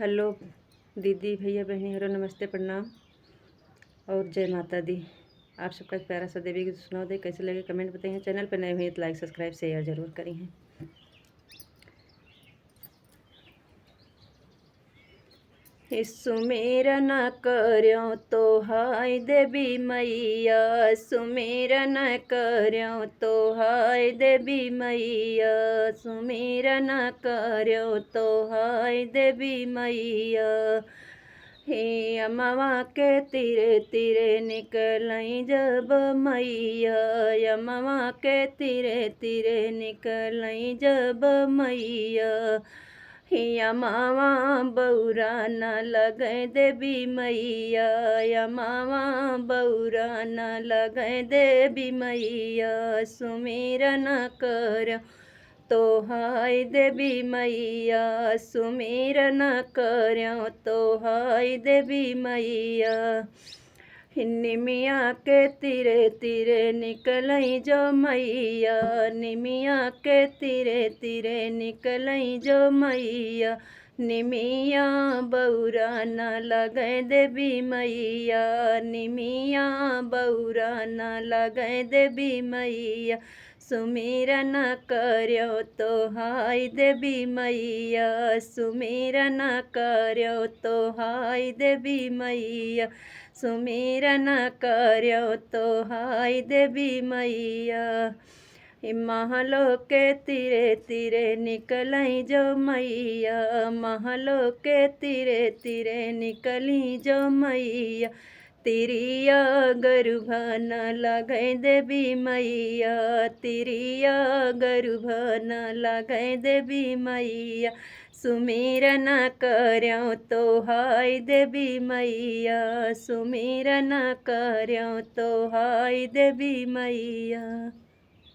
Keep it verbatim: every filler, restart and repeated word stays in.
हेलो दीदी, भैया, बहनी, हेलो, नमस्ते, प्रणाम और जय माता दी। आप सबका एक प्यारा सा देवी गीत सुनाओ दे, कैसे लगे comment बताइए। Channel पे नए हुए तो like, subscribe, share जरूर करिए। सुमिरन कर्यो तोहाई देवी मैया, सुमिरन कर्यो तोहाई देवी मैया, सुमिरन कर्यो तोहाई देवी मैया। हे अमवा के तीरे तीरे निकलई जब मैया, अमवा के तीरे तीरे निकलई जब मैया। हे अमवा बौरा न लगै देवी मैया, अमवा बौरा न लगै देवी मैया। सुमिरन कर्यो तोहाई देवी मैया, सुमिरन कर्यो तोहाई देवी मैया। निमिया के तीरे तीरे निकलई जो मैया, निमिया के तीरे तीरे निकलई जो मैया। निमिया बौरा न लगै देवी मैया, निमिया बौरा न लगै देवी मैया। सुमिरन कर्यो तोहाई देवी मैया, सुमिरन कर्यो तोहाई देवी मैया, सुमिरन कर्यो तोहाई देवी मैया। महलो के तीरे तीरे निकलई जो मैया, महलो के तीरे तीरे निकली जो मैया। तिरिया गरुभन लगै देवी मैया, तिरिया गरुभन लगै देवी मैया। सुमिरन कर्यो तोहाई देवी मैया, सुमिरन कर्यो तोहाई देवी मैया।